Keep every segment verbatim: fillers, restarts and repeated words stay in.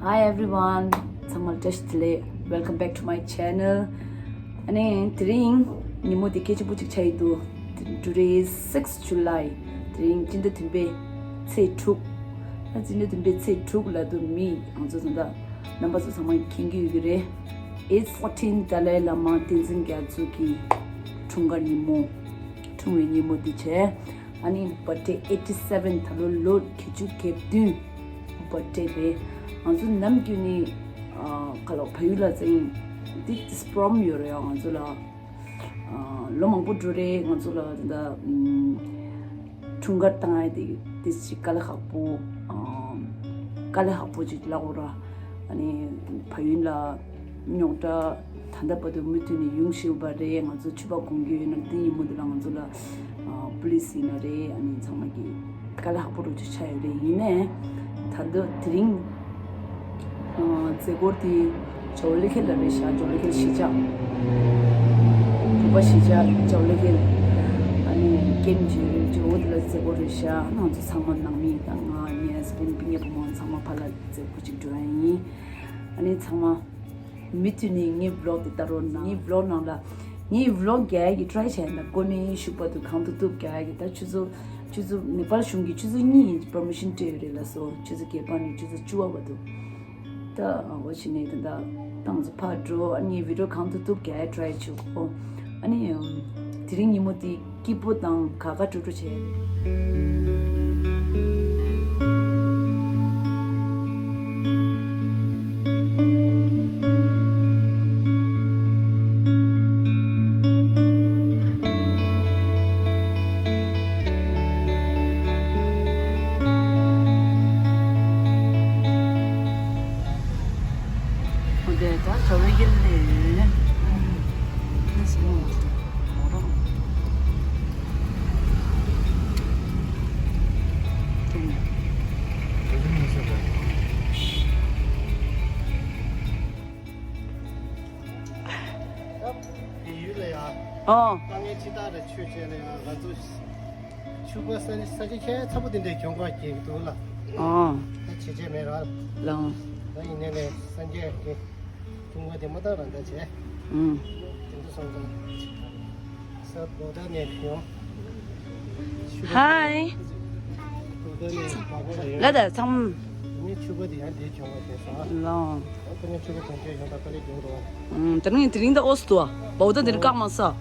Hi everyone. ཚང་མ་བཀྲ་ཤིས་བདེ་ལེགས། Welcome back to my channel. ཨ་ནི་དེ་རིང་ཉིན་མོ་འདི་སྐད་ཆེན་པོ་ཅིག་ཆགས་ཡི་འདུག Today is sixth July. དེ་རིང་སྤྱི་ཟླ་བདུན་པའི་ཚེས་དྲུག་ཨ་སྤྱི་ཟླ་བདུན་པའི་ཚེས་དྲུག་ལབ་དུས་མི་ང་ཚོ་ད་ལྟ་རྣམ་པ་ཚོ་ཚང་མ་མཁྱེན་གྱི་ཡོད་ཀྱི་རེད། Eighth fourteen Dalai Lama བསྟན་འཛིན་རྒྱ་མཚོ་གི་འཁྲུངས་སྐར་ཉིན་མོ། འཁྲུངས་པའི་ཉིན་མོ་འདི་བྱས། ཨ་ནི་birthday eighty seven ད་ལོ་ལོ་བརྒྱད་ཅུ་གྱ་བདུན་birthday རེད། ང་ཚོ་ནམ་རྒྱུན་ནས་ཨ་ག་ལ་བལ་ཡུལ་ལ་ཙང་འདི་འདི་problem ཡོད་རེད། ང་ཚོ་ལ་ཨ་ལོ་མང་པོ་འགྲོ་རེད། ང་ཚོ་ལ་ད་ལྟ་ཨམ་འཁྲུངས་སྐར་བཏང་ཡ་དེ་དེ་ཅིག་དཀའ་ལས་ཁག་པོ། ཨ་དཀའ་ལས་ཁག་པོ་ཅིག་ལབ་དགོས་ར། ཨ་ནི་བལ་ཡུལ་ལ་རྙོག་དྲ་ད་ལྟ་བར་དུ་མུ་མཐུད་ནས་ཡོང་བཞིན་པ་རེད། ང་ཚོ་ཕྱུ་པ་གོན་གྱི་ཡོད་ན་དེ་ཉིན་མོ་འདི་ལ་ང་ཚོ་ལ་ཨ་པུ་ལིས་ཡིན་ན་རེད། ཨ་ནི་ཚང་མ་གི་དཀའ་ལས་ཁག་པོ་རུ་ཅིག་ཆགས་ཡོད་རེད། ཡིན་ནའི་ད་ལྟ་དེ་རིང་ཨ་མཛད་སྒོ་དེ་ཇོ་ལི་ཁེལ་ལ་རེད་ཤག་ཇོ་ལི་ཁེལ་གཞིས་ཆགས། བོད་པ་གཞིས་ཆགས་ཇོ་ལི་ཁེལ། ཨ་ནི་ཀེམ་ཇི་རེད། ཇོ་བོ་དེ་ལ་མཛད་སྒོ་རེད་ཤག་ང་ཚོ་ཚང་མ་ནང་མི་དང་ང་ངའི་husband སྤུན་ཉེ་བུ་མོ་ཚང་མ་ཕར་ལ་མཛད་སྒོ་ཅིག་འགྲོ་ཡ་ཡིན། ཨ་ནི་ཚང་མ་མུ་མཐུད་ནས་ངའི་vlog དེ་ལྟ་རོགས་གནང་། ངའི་vlog ནང་ལ་ངའི་vlog རྒྱག་ཡ་གི་try བྱས་ན་དགོས་ནི་ཤུག་པ་དུ་གང་དུ་ཐུབ་རྒྱག་ཡ་གི། ད་ཆུ་ཚོད་ཆུ་ཚོད་ནེ་པཱལ་གཞུང་གིས་ཆུ་ཚོད་གཉིས་permission སྤྲད་ཡོད་རེད་ལ་སོ། ཆུ་ཚོད་བརྒྱད་པ་ནས་ཆུ་ཚོད་བཅུ་པ་བར་དུ། ད་འོ་ཕྱི་ནས་ད་ད་ཏང་ཚོ་ཕར་འགྲོ། ཨ་ནི་video གང་དུ་ཐུབ་རྒྱག་try བྱེད་གོ། ཨ་ནི་དེ་རིང་ཉིན་མོ་དེ་སྐྱིད་པོ་དང་དགའ་དགའ་སྤྲོ་སྤྲོ་བྱས། ཡུལ་ལ་ཡ། ཨོ། དཀའ་ངལ་ཅི་ལྟར་རེ་ཆོད་བྱས་ལ་ཡ་ང་ཚོ་ཕྱུག་པ་ས་ས་ཆ་ཁྱད་ཚ་པོ་དེ་འདྲའི་གྱོང་ཁ་སྐྱེལ་གི་འདུག་ལ། ཨོ། ད་བྱེད་བྱེད་མེད་ར། ལང་། ད་ཡིན་ནའི་ལས་སངས་རྒྱས་ཀྱི་ཁྱུང་པ་དེ་མ་ཐག་རང་ད་བྱས། ཨུམ། དེ་འདྲ་སོང་ཙང་། ས་བོ་ད་ནས་ཡོང་། ཧའི། ལ་ད་ཚང་མ། ངའི་ཕྱུ་པ་དེ་ཡང་དེའི་གྱོང་བ་དེ་ས། ལོང་། ཁོ་ནས་ཕྱུ་པ་གྱོང་ཁྱེར་ཡོང་ད་དཀའ་ལས་རྒྱུག་རོགས། ཨུམ། དེ་རིང་དེ་རིང་ད་ཨོ་སི་ཏུ་བ་བོ་ད་དེ་རིང་བཀག་མ་ས།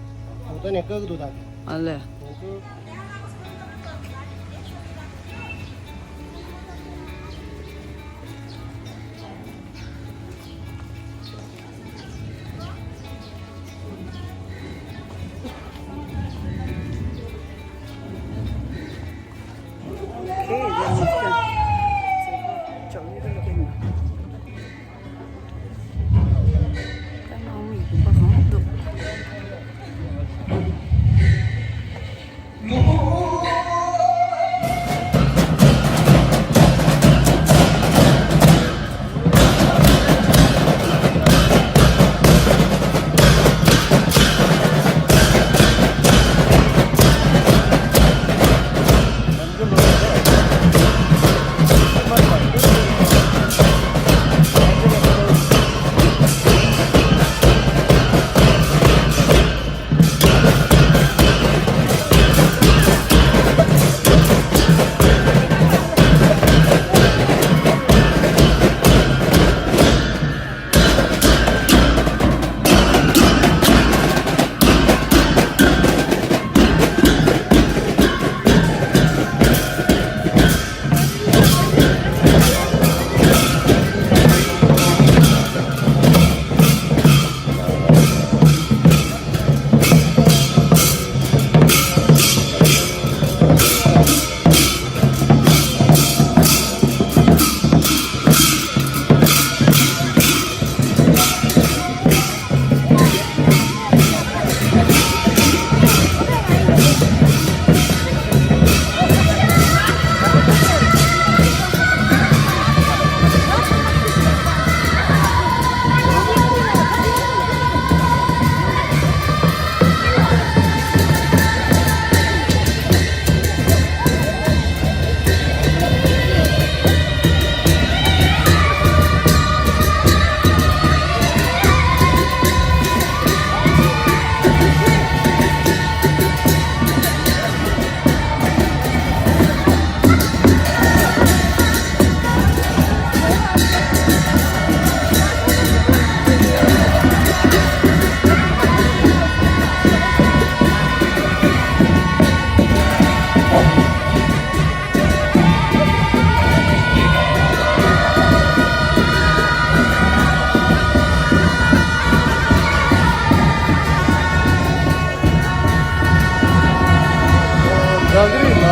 བོ་ད་ནས་བཀག་གི་འདུག་ད། ཨ་ལེ། ང་ཚོ།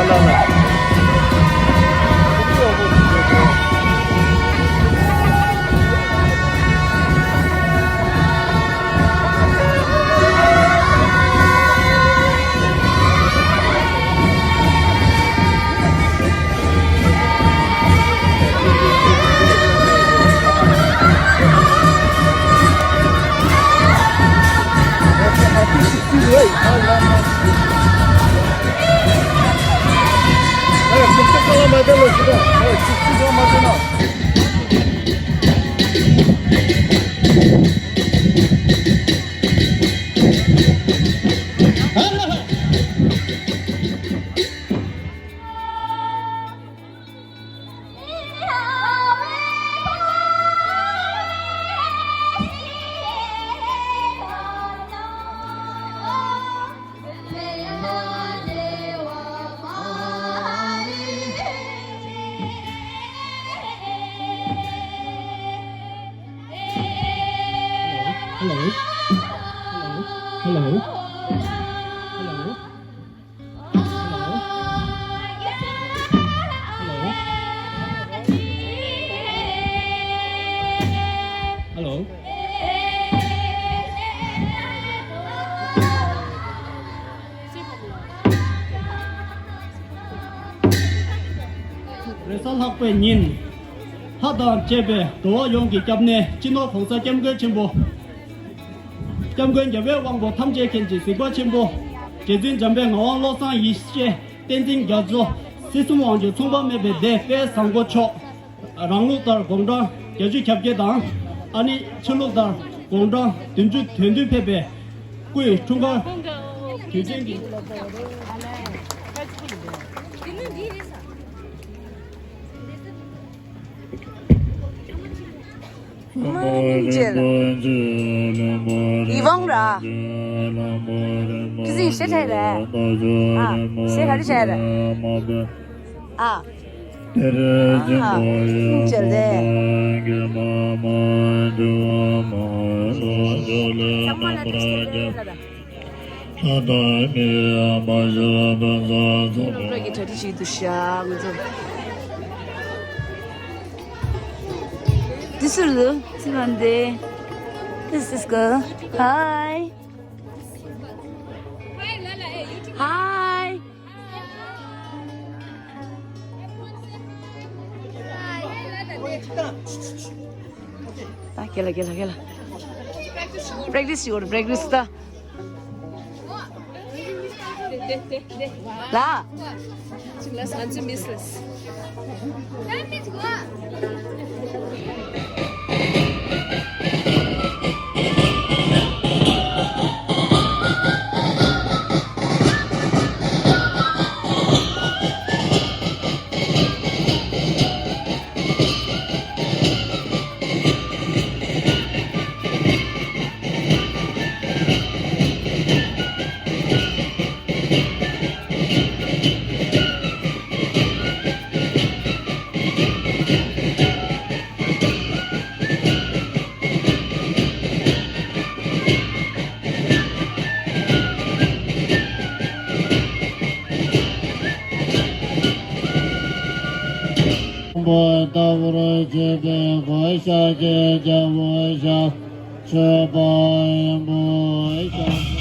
Hello. Hello. Hello. Hello. Hello. རེས་གཟའ་ལྷག་པའི་ཉིན། ལྷ་དང་བཅས་པའི་འགྲོ་བ་ཡོངས་ཀྱི་སྐྱབས་གནས་སྤྱི་ནོར་༸གོང་ས་༸སྐྱབས་མགོན་ཆེན་པོ། སྐྱབས་མགོན་རྒྱལ་བའི་དབང་པོ་ཐམས་ཅད་མཁྱེན་ཅིང་གཟིགས་པ་ཆེན་པོ། རྗེ་བཙུན་འཇམ་དཔལ་ངག་དབང་བློ་བཟང་ཡེ་ཤེས་བསྟན་འཛིན་རྒྱ་མཚོ། སྲིད་གསུམ་དབང་སྒྱུར་མཚུངས་པ་མེད་པའི་སྡེ་དཔལ་བཟང་པོ་མཆོག། རང་ལུགས་ལྟར་དགུང་གྲངས་བརྒྱད་ཅུ་གྱ་བརྒྱད་དང་། ཨ་ནི་ཕྱི་ལུགས་ལྟར་དགུང་གྲངས་བདུན་ཅུ་དོན་བདུན་ཕེབས་པའི་སྐུའི་འཁྲུངས་སྐར་དུས་ཆེན་གྱི། མ་ནིང་ཅེལ། ཡི་ཝང་ར། ཁི་སིང་ཤེ་ཆ་ར། ཨ། ཤེ་ག་རེ་ཆ་ར། ཨ། ཨ། ནིང་ཅེལ་ཏེ། This is the, this one day. This is good. Hi. Hi. ད་ཁྱེད་ལ་ཁྱེད་ལ་ཁྱེད་ལ། Practice བྱེད་དགོས་རེད། Practice ད། ལ། ཅིག་ལ་ང་ཚོའི་མིས་ལ། པོ་ལྟ་བུར་བྱས་པའི་གོ་ཤ་ཅན་རྒྱལ་པོ་ཤ་མཆོད་པ་ཡིན་པོ་ཤ།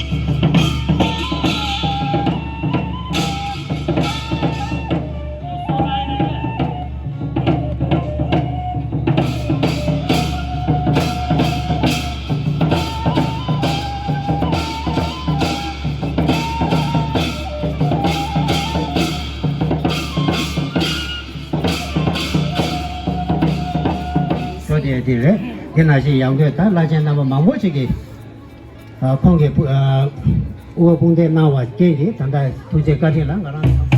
ཆོས་དེ་དེ་རེད། དེ་ནང་བཞིན་ཡང་སྒོས་ད་བླ་ཆེན་རྣམ་པ་མང་པོ་ཞིག་གིས། ཨ། ཁོང་གིས་ཕུ། ཨ། དབུ་བ་དཔུང་འདེགས་གནང་བ་རྐྱེན་གྱིས་ད་ལྟ་ཐུགས་རྗེ་བཀའ་དྲིན་ལ་ང་རང་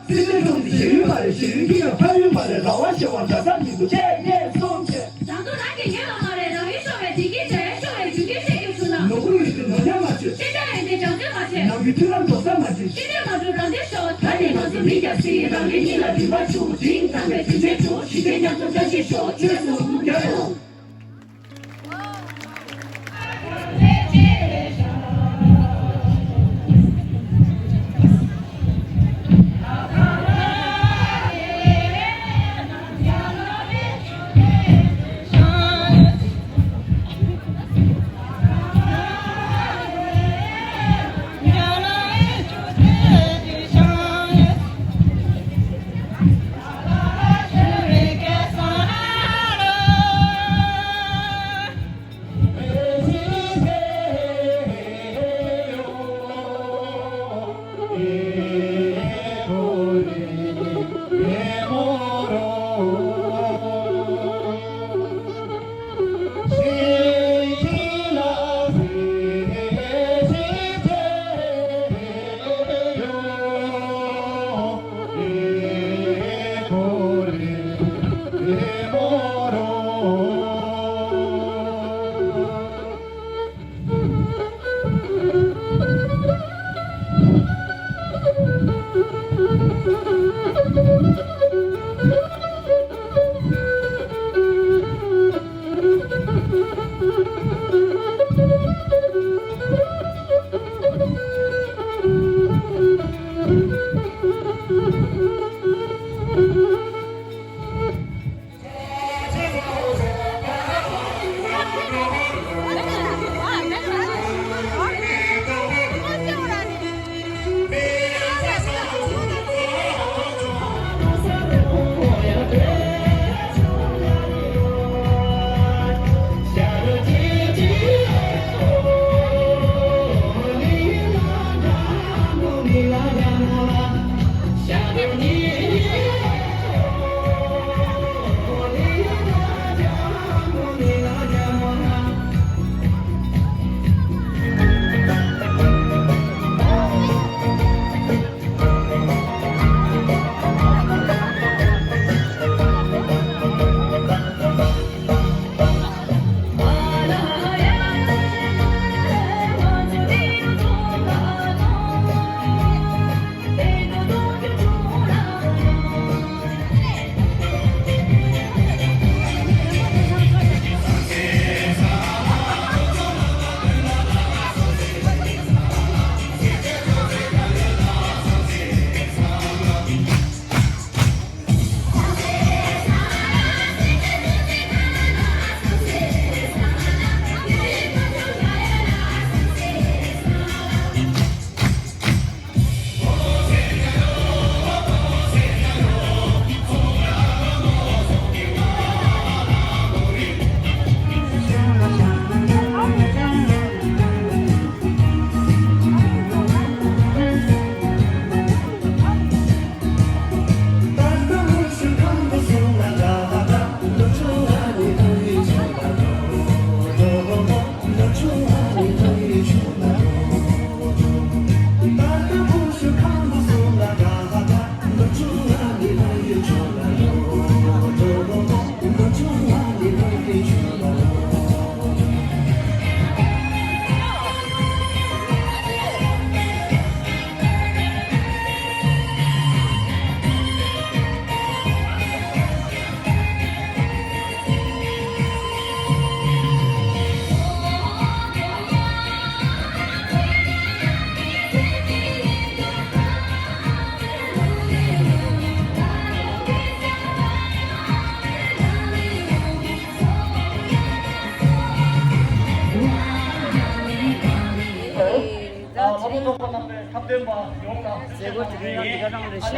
སྲིད་པའི་ཁྲོམ་དུ་ཞེ་ཡུན་བར་རེ་ཞེ་ཡུན་གྱི་ཡང་ཕན་ཡུན་བར་རེ་རང་དབང་ཞེ་བ་འདྲ་ས་མི་འདུག་ཅེས་ངས་གསུངས་ཏེ། རང་དོན་རང་གིས་ཉེ་བ་མ་རེད། རང་ཡུལ་ཤོར་བའི་བདེ་སྐྱིད་དེ་ཤོར་བའི་རྒྱུ་རྐྱེན་བཤད་རྒྱུ་བྱུང་ན། ནོར་བུ་ཡུལ་དུ་ནོར་ཉམས་མ་བྱེད། ཤེས་བྱ་ཡོན་ཏན་སྦྱང་བརྩོན་མ་བྱེད། ནང་གི་མཐུན་ལམ་རྡོག་རྩ་མ་བྱེད། ཤེས་ལྡན་མ་འགྲོ་རང་སྡེ་ཤོག་ད་ནི་ང་ཚོ་མི་རྒྱག་སྲིད། རང་གི་སྙིང་ལ་རིམ་པ་བཅུག་འཛིང་དང་བའི་དུས་ཚོད་བྱུང་། ཞི་བདེ་མཉམ་འཛོམས་བཀྲ་ཤིས་ཤོག་བཅོས་སུ་འགྱུར་རོགས། མཛད་སྒོ་དེ་རིང་ཡང་འདི་ག་རང་རེད་ཤག་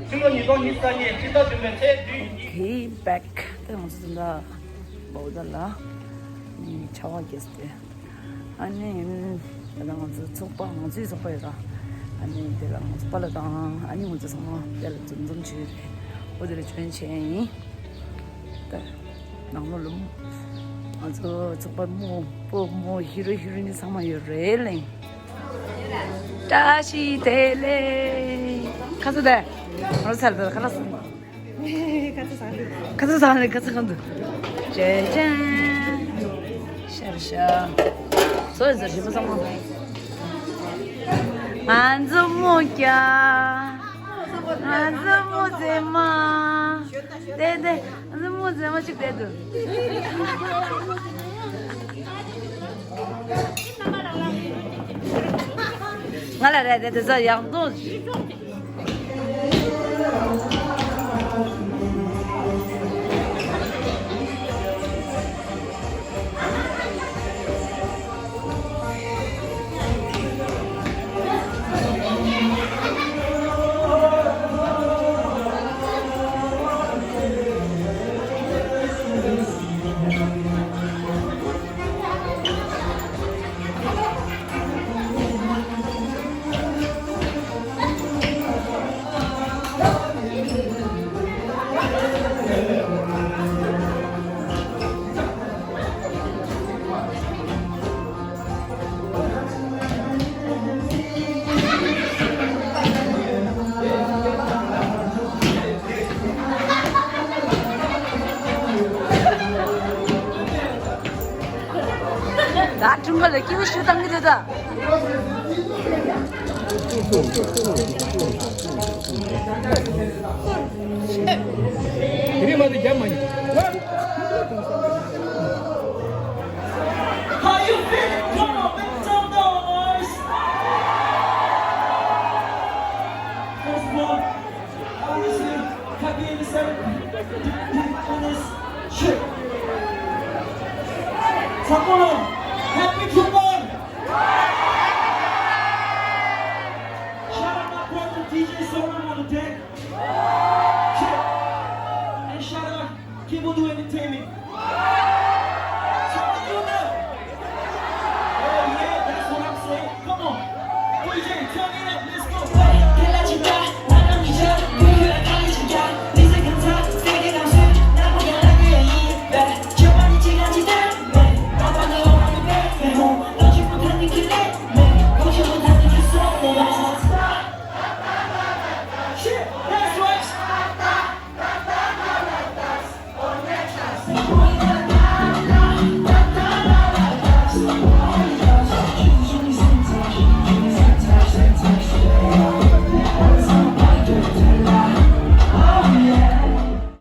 ཕྱི་ལོ་ཉིས་སྟོང་ཉི་ཤུ་རྩ་གཉིས་སྤྱི་ཟླ་བདུན་པའི་ཚེས་བདུན། Okay, back. ད་ང་ཚོ་ད་ལྟ་བོ་ད་ལ་ནི་ཆར་པ་བརྒྱབ་སྟེ། ཨ་ནི་ད་ལྟ་ང་ཚོ་ཚོགས་པ་ང་ཚོའི་ཚོགས་པ་ཡོད་ར། ཨ་ནི་དེ་ལ་ང་ཚོ་པཱ་ལགས་དང་ཨ་ནི་ང་ཚོ་ཚང་མ་དེ་ལ་འཛོམས་འཛོམས་བྱས་རེད། འོ་དེ་ལ་བྱོན་བྱས་ཡིན། ད་ནང་ལོགས་ལ་ང་ཚོ་ཚོགས་པ་རྨོ་བོ་རྨོ་ཧི་རོ་ཧི་རོ་ནི་ཚང་མ་ཡོད་རེད་ལེ། བཀྲ་ཤིས་བདེ་ལེགས། ཁ་ཚ་དེ། ང་ཚ་ལ་ཁ་ལག་སོང་། ཁ་ཚ་ཟ་ལེ། ཁ་ཚ་ཟ་ལེ། ཁ་ཚ་གང་དུ། ཅེ་ཅེ། ཤར་ཤར། སོ་ཡི་ཟ་ཞིམ་པོ་ཚང་མ། ང་ཚོ་རྨོ་རྒྱ། ང་ཚོ་རྨོ་མཛེས་མ། དེ་དེ། ང་ཚོ་རྨོ་མཛེས་མ་གཅིག་བསྡད་འདུག་ང་ལ་རེད་དེ་དེ་ཚོ་ཡག་འདུག་ད་ཀྲུང་གོ་ལ་སྐྱིད་པོ་ཞུ་བཏང་གི་འདུག་ད། དེ་རིང་མ་དེ་རྒྱབ་མ་ཡིན། How you feeling? Come on, make some noise. First of all, I want to say happy anniversary on this shit. Sakura, happy Chuban. Shout out my brother D J Sorum on the deck. Shit. And shout out Kibudu Entertainment.